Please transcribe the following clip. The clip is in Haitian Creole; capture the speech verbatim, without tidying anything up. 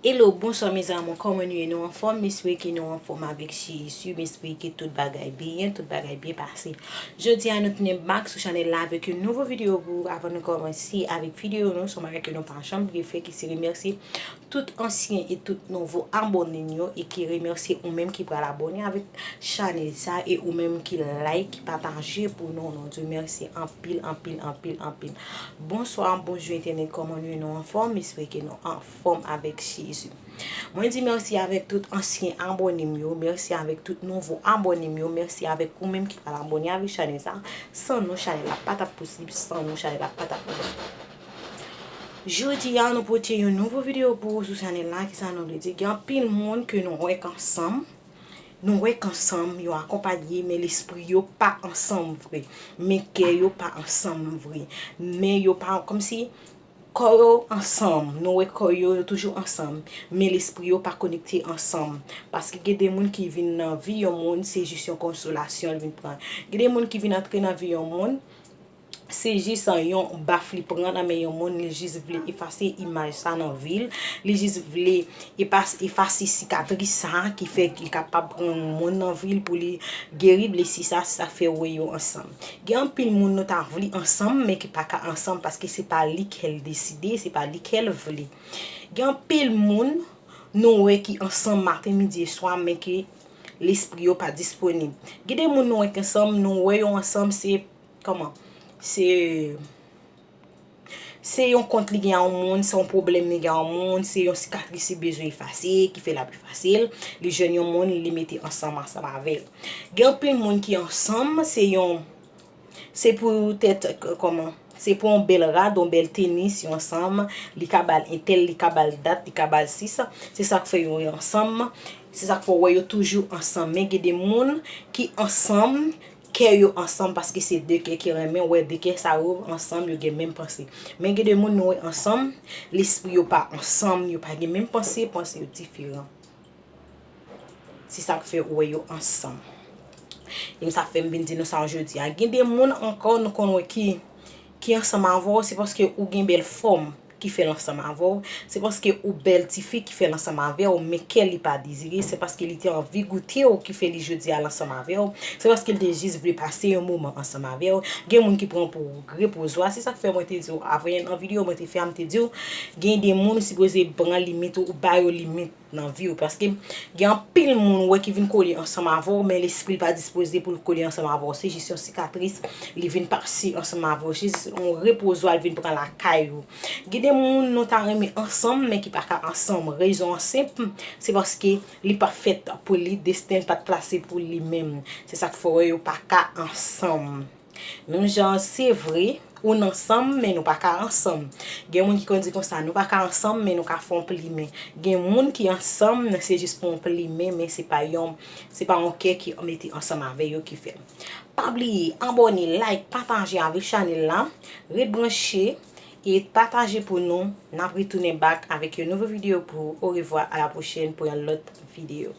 Hello, bonswa mes amours, kòman nou ye? Nou anfòm? M espere ke nou anfòm avèk Jezi. M espere ke tout bagay byen, tout bagay byen pase. Jodi a nou tounen back sou chanèl la avèk yon nouvo videyo pou ou. Avan nou kòmanse avèk videyo nou, se yon bagay ke nou pa janm bliye fè, ki se remèsye tout ansyen e tout nouvo abòne n yo, e ki remèsye ou menm ki pral abòne avèk chanèl sa, e ou menm ki like, ki pataje pou nou. Nou di w mèsi anpil, anpil, anpil, anpil. Bonswa, bonjou entènèt, kòman nou ye? Nou anfòm? M espere ke nou anfòm avèk Jezi. Mwen di mèsi avèk tout ansyen abòne m yo, mèsi avèk tout nouvo abòne m yo, mèsi avèk ou menm ki pral abòne avèk chanèl sa. San nou, chanèl la pa t ap posib, san nou, chanèl la pa t ap posib. Jodi a, nou pote yon nouvo videyo pou ou sou chanèl la. Kisa nou vle di? Gen anpil moun ke nou wè k ansanm, nou wè k ansanm, yo akonpaye, men lespri yo pa ansanm vre, men kè yo pa ansanm vre, men yo pa, kòmsi kò yo ansanm, nou wè kò yo, yo toujou ansanm, men lespri yo pa konekte ansanm. Paske gen de moun ki vin nan vi yon moun, se jis yon konsolasyon l vin pran. Gen de moun ki vin antre nan vi yon moun, se jis yon baf li pran nan men yon moun, li jis vle efase imaj sa nan vi l, li jis vle epas-, efase sikatris sa ki fè li kapab pran yon moun nan vi l pou li geri blesi sa, se sa k fè w wè yo ansanm. Gen anpil moun nou ta vle ansanm, men ki pa ka ansanm paske se pa li kè l deside, se pa li kè l vle. Gen anpil moun nou wè ki ansanm maten, midi e swa, men ke lespri yo pa disponib. Gen de moun nou wè ki ansanm, nou wè yo ansanm, se, kòman? Se, se yon kont li gen a yon moun, se yon pwoblèm li gen a yon moun, se yon sikatris li bezwen efase, ki fè l ap efase l, li jwenn yon moun, li mete ansanm, ansanm avè l. Gen anpil moun ki ansanm, se yon, se poutèt, k-, kòman? Se pou yon bèl rad, yon bèl tenis, yo ansanm, li ka ba l entèl, li ka ba l dat, li ka ba l sis. Se sa k fè yo ansanm. Se sa k fè w wè yo toujou ansanm. Men gen de moun ki ansanm, kè yo ansanm, paske se de kè ki renmen, w wè de kè sa yo ansanm, yo gen menm panse. Men gen de moun nou wè ansanm, lespri yo pa ansanm, yo pa gen menm panse, panse yo diferan. Se sa k fè ou wè yo ansanm. E m sa fè m vin di nou sa jodi a. Gen de moun ankò nou konn wè ki, ki ansanm avè w, se paske ou gen bèl fòm ki fè l ansanm avè w. Se paske ou bèl tifi ki fè l ansanm avè w, men kè li pa dezire. Se paske li te anvi goute w ki fè li jodi a l ansanm avè w. Se paske li te jis vle pase yon moman ansanm avè w. Gen moun ki pran pou repoze w. Se sa k fè mwen te di w, avan nan videyo mwen te fè a, m te di w, gen de moun ou sipoze pran limit ou, ou ba yo limit nan vi w, paske gen anpil moun ou wè ki vin kole ansanm avè w, men lespri l pa dispoze pou l kole ansanm avè w. Se jis yon sikatris li vin pase ansanm avè w. Se jis yon repozwa l vin pran lakay ou. Gen de moun nou ta renmen ansanm, men ki pa ka ansanm. Rezon an senp, se paske li pa fèt pou li, desten l pa t plase pou li menm. Se sa k fè w wè yo pa ka ansanm. Menm jan, se vre, ou n ansanm, men nou pa ka ansanm. Gen moun ki konn di konsa, nou pa ka ansanm, men nou ka fè yon plimen. Gen moun ki ansanm, se jis pou yon plimen, men se pa yon, se pa yon kè ki mete ansanm avè yo ki fè l. Pa bliye, abòne, like, pataje avèk chanèl la. Ret branche e pataje pou nou. N ap retounen back avèk yon nouvo videyo pou ou. Orevwa, a la pwochèn pou yon lòt videyo.